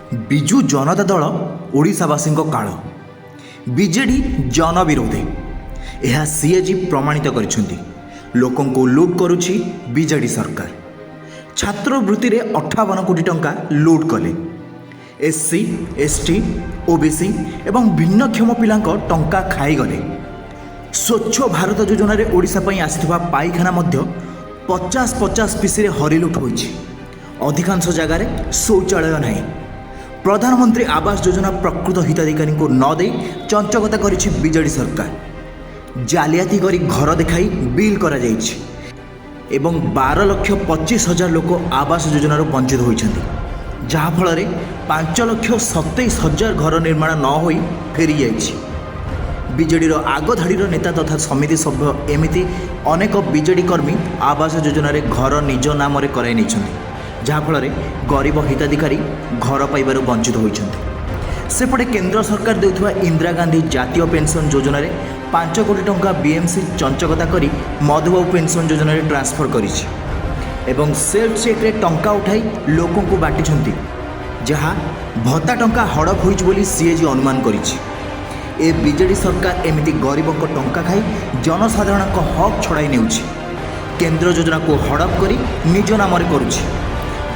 ବିଜୁ ଜନତା ଦଳ ଓଡ଼ିଶାବାସୀଙ୍କ କାଳ, ବିଜେଡ଼ି ଜନବିରୋଧୀ, ଏହା ସିଏଜି ପ୍ରମାଣିତ କରିଛନ୍ତି। ଲୋକଙ୍କୁ ଲୁଟ୍ କରୁଛି ବିଜେଡ଼ି ସରକାର। ଛାତ୍ରବୃତ୍ତିରେ 58 କୋଟି ଟଙ୍କା ଲୁଟ୍ କଲେ। ଏସ୍ ସି, ଏସ୍ ଟି, ଓ ବି ସି ଏବଂ ଭିନ୍ନକ୍ଷମ ପିଲାଙ୍କ ଟଙ୍କା ଖାଇଗଲେ। ସ୍ୱଚ୍ଛ ଭାରତ ଯୋଜନାରେ ଓଡ଼ିଶା ପାଇଁ ଆସିଥିବା ପାଇଖାନା ମଧ୍ୟ 50 50 ପିସିରେ ହରିଲୁଟ୍ ହୋଇଛି। ଅଧିକାଂଶ ଜାଗାରେ ଶୌଚାଳୟ ନାହିଁ। ପ୍ରଧାନମନ୍ତ୍ରୀ ଆବାସ ଯୋଜନା ପ୍ରକୃତ ହିତାଧିକାରୀଙ୍କୁ ନ ଦେଇ ଚଞ୍ଚକତା କରିଛି ବିଜେଡ଼ି ସରକାର। ଜାଲିଆତି କରି ଘର ଦେଖାଇ ବିଲ୍ କରାଯାଇଛି ଏବଂ 12,25,000 ଲୋକ ଆବାସ ଯୋଜନାରୁ ବଞ୍ଚିତ ହୋଇଛନ୍ତି, ଯାହାଫଳରେ 5,27,000 ଘର ନିର୍ମାଣ ନ ହୋଇ ଫେରିଯାଇଛି। ବିଜେଡ଼ିର ଆଗଧାଡ଼ିର ନେତା ତଥା ସମିତି ସଭ୍ୟ, ଏମିତି ଅନେକ ବିଜେଡ଼ି କର୍ମୀ ଆବାସ ଯୋଜନାରେ ଘର ନିଜ ନାମରେ କରାଇ ନେଇଛନ୍ତି, ଯାହାଫଳରେ ଗରିବ ହିତାଧିକାରୀ ଘର ପାଇବାରୁ ବଞ୍ଚିତ ହୋଇଛନ୍ତି। ସେପଟେ କେନ୍ଦ୍ର ସରକାର ଦେଉଥିବା ଇନ୍ଦିରା ଗାନ୍ଧୀ ଜାତୀୟ ପେନ୍ସନ୍ ଯୋଜନାରେ 5 କୋଟି ଟଙ୍କା ବିଏମ୍ସି ଚଞ୍ଚକତା କରି ମଧୁବାବୁ ପେନ୍ସନ୍ ଯୋଜନାରେ ଟ୍ରାନ୍ସଫର କରିଛି ଏବଂ ସେଲ୍ଫ ଚେକ୍ରେ ଟଙ୍କା ଉଠାଇ ଲୋକଙ୍କୁ ବାଣ୍ଟିଛନ୍ତି, ଯାହା ଭତ୍ତା ଟଙ୍କା ହଡ଼ପ ହୋଇଛି ବୋଲି ସିଏଜି ଅନୁମାନ କରିଛି। ଏ ବିଜେଡ଼ି ସରକାର ଏମିତି ଗରିବଙ୍କ ଟଙ୍କା ଖାଇ ଜନସାଧାରଣଙ୍କ ହକ୍ ଛଡ଼ାଇ ନେଉଛି। କେନ୍ଦ୍ର ଯୋଜନାକୁ ହଡ଼ପ କରି ନିଜ ନାମରେ କରୁଛି,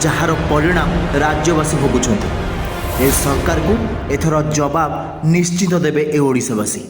ଯାହାର ପରିଣାମ ରାଜ୍ୟବାସୀ ଭୋଗୁଛନ୍ତି। ଏ ସରକାରକୁ ଏଥର ଜବାବ ନିଶ୍ଚିତ ଦେବେ ଏ ଓଡ଼ିଶାବାସୀ।